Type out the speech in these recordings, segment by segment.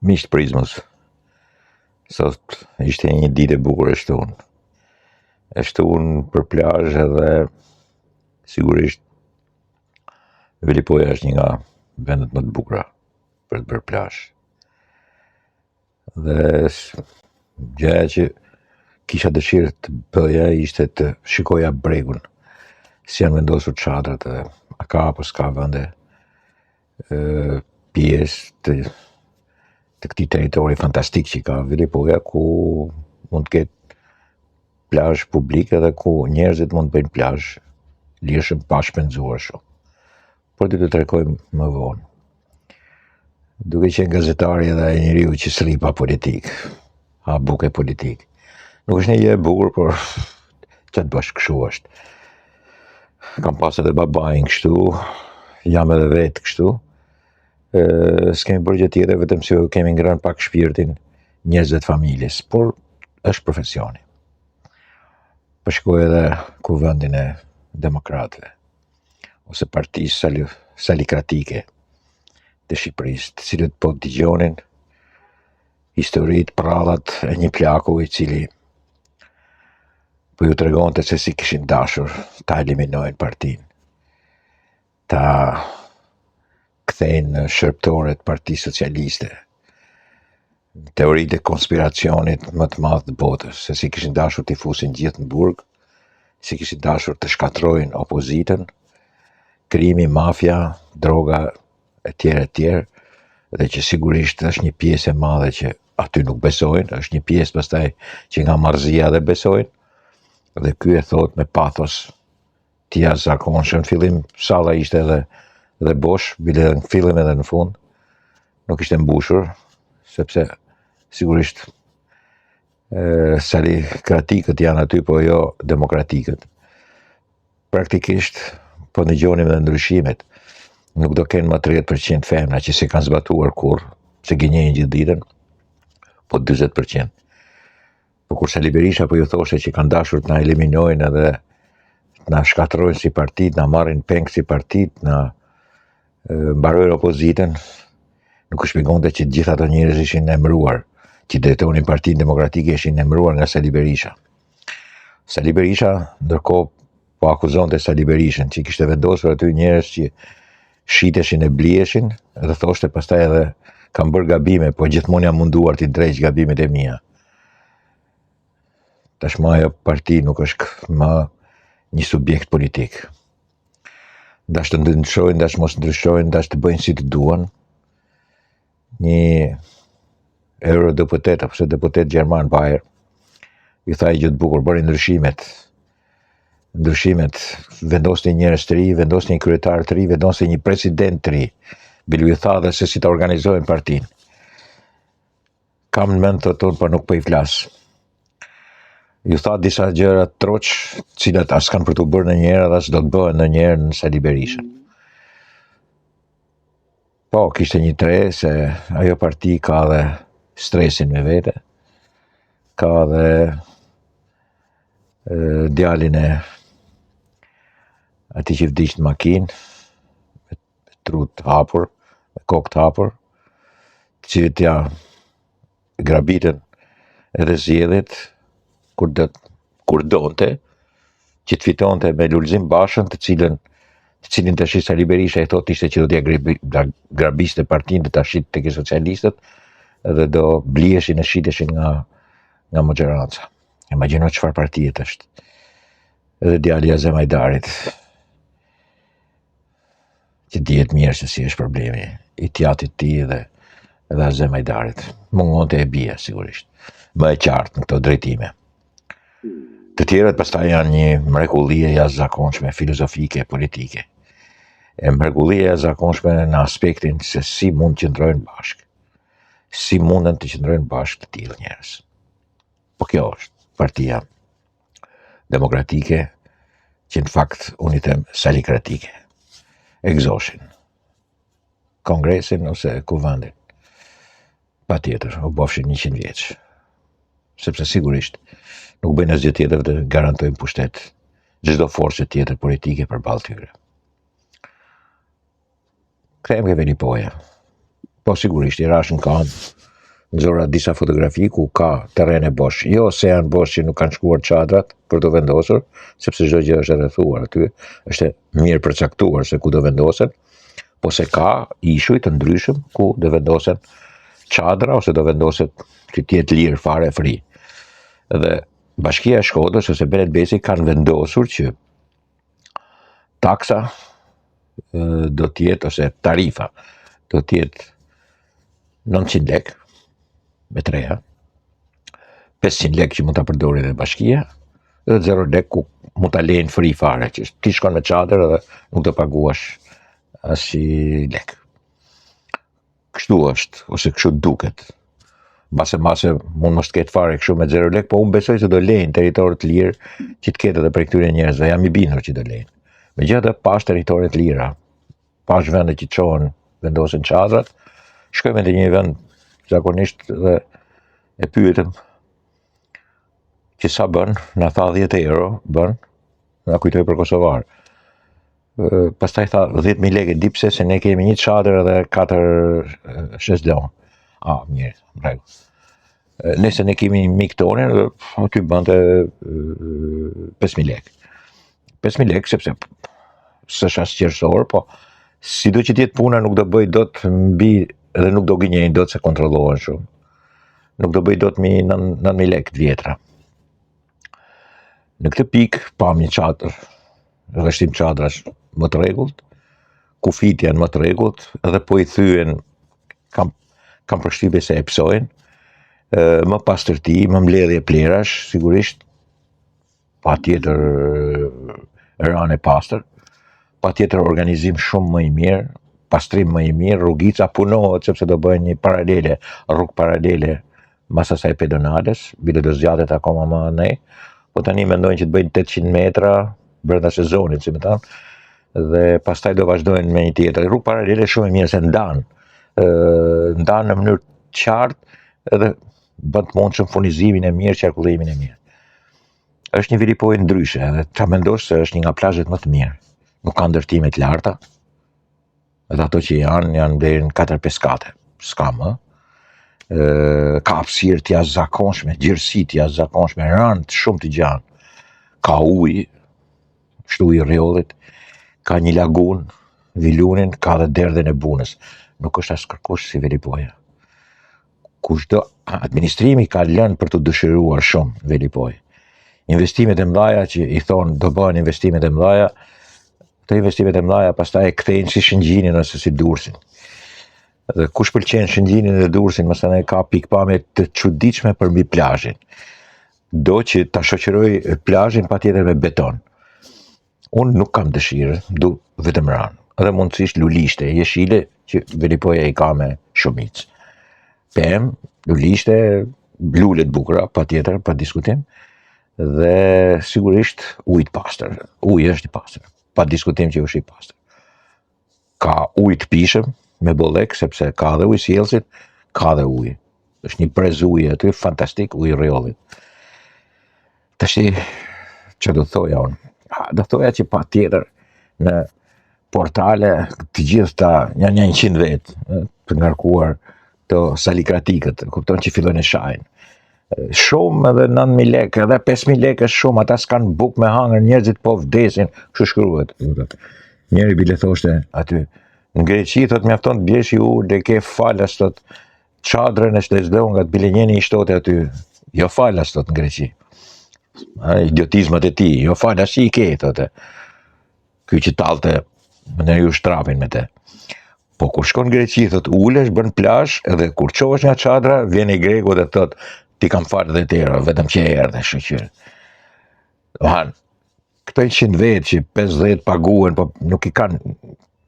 Miq të Prizmës, sot ishte një ditë e bukur e shtunë. E shtunë për plazh edhe sigurisht Velipoja është një nga vendet më të bukura për të bërë plazh. Dhe gjëja që kisha dëshirë të bëja ishte të shikoja bregun, si janë vendosur çadrat dhe a ka apo s'ka vende pjesë të të këtij territori fantastik që ka Velipoja ku mund të ketë plazh publik edhe ku njerëzit mund të bëjnë plazh lirshëm pa shpenzuar shumë. Por do të tregojmë më vonë. Duke qenë gazetari edhe ai njeriu që s'rri pa politikë, ha bukë e politikë. Nuk është një gjë e bukur, por ça të bësh kështu është. Kam pas edhe babain kështu, jam edhe vetë kështu. S'kemi bërë gjë tjetër, vetëm se u kemi ngrënë pak shpirtin njerëzve të familjes, por është profesioni. Po shikoj edhe kuvendin e demokratëve, ose partisë sali, salikratike të Shqipërisë, të cilët po dëgjonin historitë, prrallat e një plaku i cili po ju tregonte se si kishin dashur ta eliminojnë partinë, ta kthejnë në shërbëtore të Partisë Socialiste, teoritë e konspiracionit më të madh të botës, se si kishin dashur t'i fusin gjithë në burg, si kishin dashur të shkatërrojnë opozitën, krimi, mafia, droga e tjerë e tjerë, dhe që sigurisht është një pjesë e madhe që aty nuk besojnë, është një pjesë pastaj që nga marrëzia dhe besojnë, dhe ky e thotë me pathos të jashtëzakonshëm. Në fillim salla ishte edhe dhe bosh, bile edhe në fillim edhe në fund, nuk ishte mbushur, sepse sigurisht e, salikratikët janë aty, po jo demokratikët. Praktikisht po dëgjonim edhe ndryshimet. Nuk do kenë më 30% femra që s'i kanë zbatuar kurrë, se gënjejnë gjithë ditën, po 40%. Po kur Sali Berisha po ju thoshte që kanë dashur të na eliminojnë edhe të na shkatërrojnë si parti, të na marrin peng si parti, të na mbarojnë opozitën, nuk u shpjegonte që të gjithë ato njerëz ishin emëruar, që drejtonin Partinë Demokratike ishin emëruar nga Sali Berisha. Sali Berisha ndërkohë po akuzonte Sali Berishën që kishte vendosur aty njerëz që shiteshin e bliheshin dhe thoshte pastaj edhe kam bërë gabime, po gjithmonë jam munduar t'i ndreq gabimet e mia. Tashmë ajo parti nuk është më një subjekt politik. Ndash të ndryshojnë, ndash mos ndryshojnë, ndash të bëjnë si të duan. Një eurodeputet apo se deputet gjerman Bayer i tha një gjë të bukur, bëri ndryshimet. Ndryshimet, vendosni njerëz të ri, vendosni një kryetar të ri, vendosni një president të ri. Bile ju tha dhe se si ta organizojnë partinë. Kam në mend të tonë, por nuk po i flas. Ju tha disa gjëra troç, të cilat as kanë për t'u bërë ndonjëherë dhe as do të bëhen ndonjëherë në Sali Berishën. Po, kishte një tre se ajo parti ka dhe stresin me vete, ka dhe e, djalin e atij që vdiq në makinë, me tru të hapur, me kokë të hapur, të cilit ia grabitën edhe zgjedhjet kur do kur donte që të fitonte me Lulzim Bashën, të cilën të cilin tashi Sali Berisha i thotë ishte që do t'ia grabiste partinë dhe ta shit tek socialistët dhe do bliheshin e shiteshin nga nga maxhoranca. Imagjino çfarë partie është. Edhe djali i Azem Hajdarit që dihet mirë se si është problemi i t'jatit tij dhe dhe Azem Hajdarit. Mungonte e bija, sigurisht. Më e qartë në këto drejtime. Të tjerët pastaj janë një mrekulli e jashtëzakonshme filozofike e politike. E mrekulli e jashtëzakonshme në aspektin se si mund të qëndrojnë bashkë. Si munden të qëndrojnë bashkë të tillë njerëz. Po kjo është partia demokratike që në fakt unë i them salikratike. E gëzoshin. Kongresin ose kuvendin. Patjetër, u bofshin 100 vjeç. Sepse sigurisht nuk bëjnë asgjë tjetër të garantojnë pushtet çdo force tjetër politike përballë tyre. Kthehem ke Velipoja. Po sigurisht i rashë në këmbë. Nxora disa fotografi ku ka terrene bosh. Jo se janë bosh që nuk kanë shkuar çadrat për të vendosur, sepse çdo gjë është e rrethuar aty, është e mirë përcaktuar se ku do vendosen, po se ka ishuj të ndryshëm ku do vendosen çadra ose do vendoset që të jetë lirë fare free. Dhe Bashkia e Shkodrës ose Benet Beci kanë vendosur që taksa do të jetë ose tarifa do të jetë 900 lek me të reja, 500 lek që mund ta përdorë edhe bashkia dhe 0 lek ku mund ta lejnë free fare, që ti shkon me çadër edhe nuk do paguash asnjë lek. Kështu është, ose kështu duket. Mbase mbase mund mos të ketë fare kështu me 0 lek, po unë besoj se do lejnë territore të lirë që të ketë edhe prej këtyre njerëzve, jam i bindur që do lejnë. Megjithatë, pash territore të lira, pash vende që çohen, vendosen çadrat, shkojmë në një vend zakonisht dhe e pyetëm që sa bën, na tha 10 euro, bën, na kujtoi për kosovar. Pastaj tha 10.000 lekë, di pse se ne kemi një çadër edhe katër shezlong. A, mirë, në rregull. Nëse ne kemi një mik tonin, aty bënte 5.000 lekë. 5.000 lekë, sepse s'është as qershor, po sido që të jetë puna nuk do bëj dot mbi dhe nuk do gënjejnë dot se kontrollohen shumë. Nuk do bëj dot mbi 9.000 lekë të vjetra. Në këtë pikë pam një çadër, rreshtim çadrash më të rregullt, kufijt janë më të rregullt dhe po i thyen kam kam përshtypje se e pësojnë, më pastërti, më mbledhje plehrash, sigurisht, patjetër ranë e pastër, patjetër organizim shumë më i mirë, pastrim më i mirë, rrugica punohet sepse do bëjnë një paralele, rrugë paralele mas asaj pedonales, bile do zgjatet akoma më andej, po tani mendojnë që të bëjnë 800 metra brenda sezonit, si me thënë, dhe pastaj do vazhdojnë me një tjetër. Rrugë paralele shumë e mirë se ndan, ndan në mënyrë të qartë edhe bën të mundshëm furnizimin e mirë, qarkullimin e mirë. Është një Velipojë ndryshe, edhe ta mendosh se është një nga plazhet më të mirë. Nuk ka ndërtime të larta, edhe ato që janë, janë deri në 4-5 kate, s'ka më. Ka hapësirë të jashtëzakonshme, gjerësi të jashtëzakonshme, ranë të shumë të gjanë. Ka ujë, kështu i rrjollit, ka një lagunë, Vilunin, ka dhe derdhen e Bunës. Nuk është as kërkush si Velipoja. Kushdo administrimi ka lënë për të dëshiruar shumë Velipojë. Investimet e mëdha që i thonë do bëhen investimet e mëdha, këto investimet e mëdha pastaj e kthejnë si Shëngjinin ose si Durrësin. Dhe kush pëlqen Shëngjinin dhe Durrësin, masanej ka pikëpamje të çuditshme përmbi plazhin. Do që ta shoqëroj plazhin patjetër me beton. Unë nuk kam dëshirë, du vetëm ranë. Edhe mundësisht lulishte, jeshile që Velipoja i ka me shumicë. Pemë, lulishte, lule të bukura, patjetër, pa diskutim, dhe sigurisht ujë të pastër. Uji është i pastër, pa diskutim që është i pastër. Ka ujë të pijshëm me bollek, sepse ka dhe ujësjellësit, ka dhe ujë. Është një brez uji aty, fantastik, ujë rrjollit. Tashi, që do thoja unë? Do thoja që patjetër në portale të gjithë ta, janë një 100 vetë të ngarkuar të salikratikët, kupton që fillojnë e shajnë. Shumë edhe 9.000 lekë, edhe 5.000 lekë është shumë, ata s'kanë bukë me hangër, njerëzit po vdesin, kështu shkruhet. Njëri bile thoshte aty, në Greqi thot mjafton të bjesh i ulë, e ke falas thot çadrën e shezlongat, bile njëni i shtote aty, jo falas thot në Greqi. A, idiotizmat e tij, jo falas i ke, thote. Ky që tallte më në ju shtrapin me te. Po kur shkon në Greqi, thot, ulesh, bën plazh, edhe kur çohesh nga çadra, vjen i greku dhe thot, ti kam falë 10 euro, vetëm që erdhe, shyqyr. Dohan, këto 100 vetë që 50 paguhen, po nuk i kanë,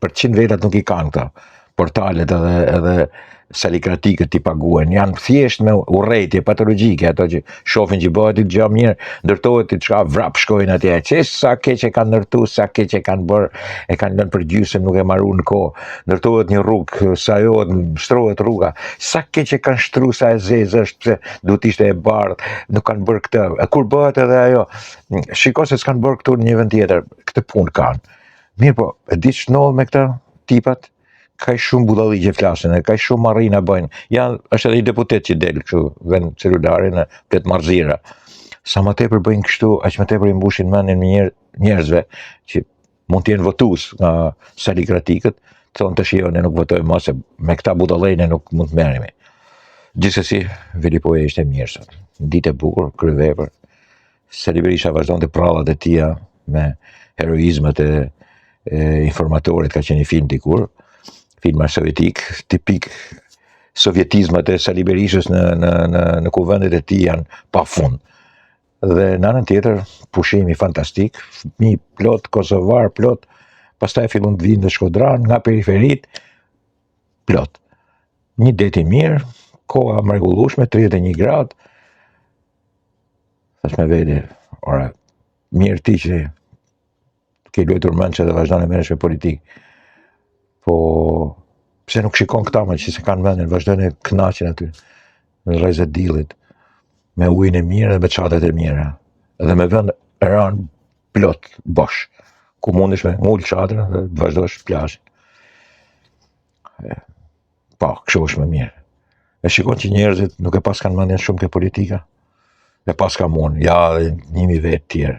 për 100 vetat nuk i kanë këto, portalet edhe, edhe salikratikët t'i paguhen, janë thjesht me urrejtje patologjike, ato që shohin që bëhet diçka mirë, ndërtohet diçka vrap shkojnë atje, që sa keq e kanë ndërtu, sa keq e kanë bërë, e kanë lënë për gjysmë, nuk e maru në kohë, ndërtohet një rrugë, sajohet, shtrohet rruga, sa keq e kanë shtru, sa e zezë është, pse duhet ishte e bardhë, nuk kanë bërë këtë, e kur bëhet edhe ajo, shiko se s'kanë bërë këtu në një vend tjetër, këtë punë kanë. Mirë po, e di ç'ndodh me këta tipat? Kaq shumë budalliqe flasin e kaq shumë marrina bëjnë. Ja, është edhe një deputet që del kështu, vën celularin e flet marrëzira. Sa më tepër bëjnë kështu, aq më tepër i mbushin mendjen me njerë, njerëzve që mund të jenë votues nga salikratikët, thonë tash jo, ne nuk votojmë më se me këta budallej ne nuk mund të merremi. Gjithsesi, Velipoja ishte mirë sot. Ditë e bukur, kryevepër. Sali Berisha vazhdonte prallat e tija me heroizmat e, e informatorit, ka qenë një film dikur, filma sovjetik, tipik sovjetizmat e Sali Berishës në në në në kuvendet e tij janë pa fund. Dhe në anën tjetër, pushimi fantastik, fëmijë plot, kosovar plot, pastaj fillon të vinë dhe shkodran nga periferit, plot. Një det i mirë, koha mrekullueshme, 31 gradë. Thash me vete, ora, mirë ti që ke luajtur mendsh edhe vazhdon e merresh me politikë. Po pse nuk shikon këta më që se kanë mendjen, vazhdojnë e kënaqen aty në rreze të diellit me ujin e mirë dhe me çadrat e mira dhe me vend ran plot bosh ku mundesh me ngul çadrën dhe të vazhdosh plazhin. Po, kështu është më mirë. E shikon që njerëzit nuk e paskan mendjen shumë ke politika. E paskam unë, ja dhe 1000 vetë tjerë.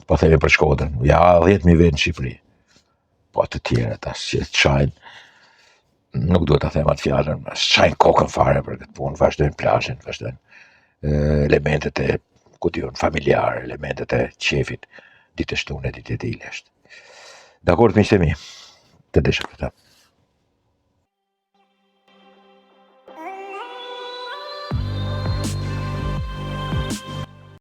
Po themi për Shkodrën, ja 10.000 vetë në Shqipëri. Po të tjerë ata që të çajnë, nuk duhet ta them atë fjalën, s'çajnë kokën fare për këtë punë, vazhdojnë plazhin, vazhdojnë elementet e, ku di unë, familjar, elementet e qefit, ditë e shtunë, ditë e diel është. Dakord, miqtë e mi, të desha këtë.